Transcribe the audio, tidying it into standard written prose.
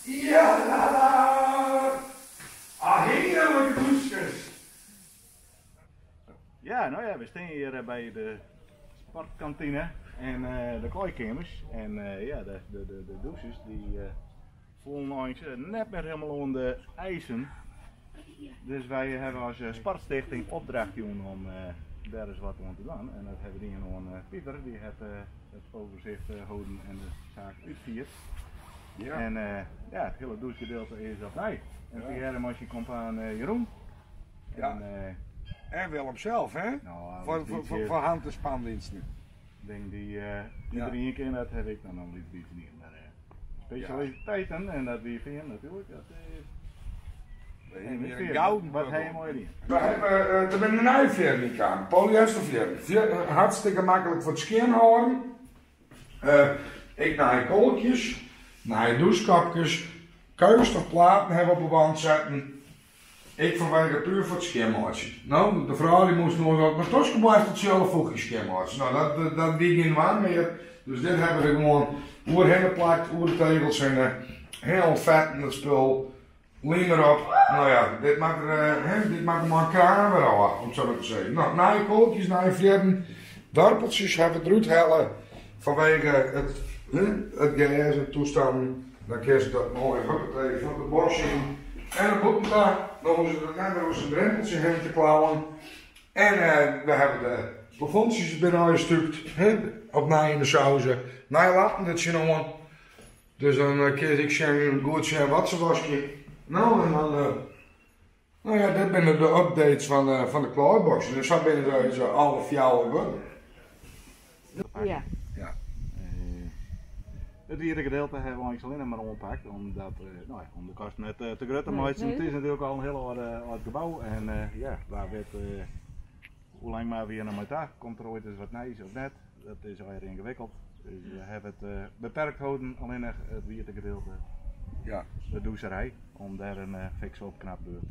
Ja! Ah, hearlike dûskes! Ja, no ja, we stean hjir by de sportkantine en de klaaikeamers. En ja, de, de, de, de dûses dy foldien eins net mear hielendal oan de eisen. Dus wy hawwe as sportstichting opdracht jûn om dêr ris wat oan te dwaan. En dat hawwe we dien oan Pieter, dy hat it overzicht holden en de saak útfierd. Ja. En ja, it hiele dûsgedeelte is opnij. En tegearre mei syn kompaan Jeroen. Ja. En, En Willem zelf, hè? Nou, Voor hand- en spandiensten. Ding die iedereen ken, dat heb ik dan nog een beetje niet. Maar specialiteiten, en dat wie vind natuurlijk, dat is. Een gouden Wat heb je mooi dien? We hebben, er zijn een nieuwe veer in polyesterveer. Hartstikke makkelijk voor het schoonhouden. Ik naar kolkjes, naar douchekopjes, kunststofplaten hebben we op de wand zetten. Ik vanwege puur voor het schoonmaken. Nou, de vrouw die moest nog wat mijn toskenborsteltje alle voegjes schoonmaken. Nou, dat die geen waan meer. Dus dit hebben we gewoon oerheen geplakt, oer de tegels en heel vet in het spul. Liem erop. Nou ja, dit maakt er, hè, dit maakt er maar een kraan weer af, om het zo maar te zeggen. Nou, nieuwe kolkjes, nieuwe vlerren, dorpeltjes hebben we eruit halen vanwege hè, het gas en toestanden. Dan kun je dat mooi huppatee van de bos in. En dan moet daar, dan hoeven ze er net meer een drempeltje heen te klauwen. En we hebben de plafondjes binnen uitgestuurd, hè, opnieuw in de sauzen. Nieuwe lappen, dat zijn allemaal. Dus dan kun ik zeggen, goed zijn wat ze was. Nou, en dan, nou ja, dit zijn de updates van de klaarboxen. Dus dat binnen deze half jaar geworden. Ja. Ja. Het vierde gedeelte hebben we eigenlijk alleen maar oppakt, omdat, nou ja, om de kosten net te groot te Nee, maken. nee. Het is natuurlijk al een heel oud gebouw en ja, waar werd, hoe lang maar weer naar elkaar, komt er ooit eens wat nieuws of net. Dat is al ingewikkeld. Dus we hebben het beperkt houden, alleen nog het vierde gedeelte. Ja. De doucherij, om daar een fikse opknapbeurt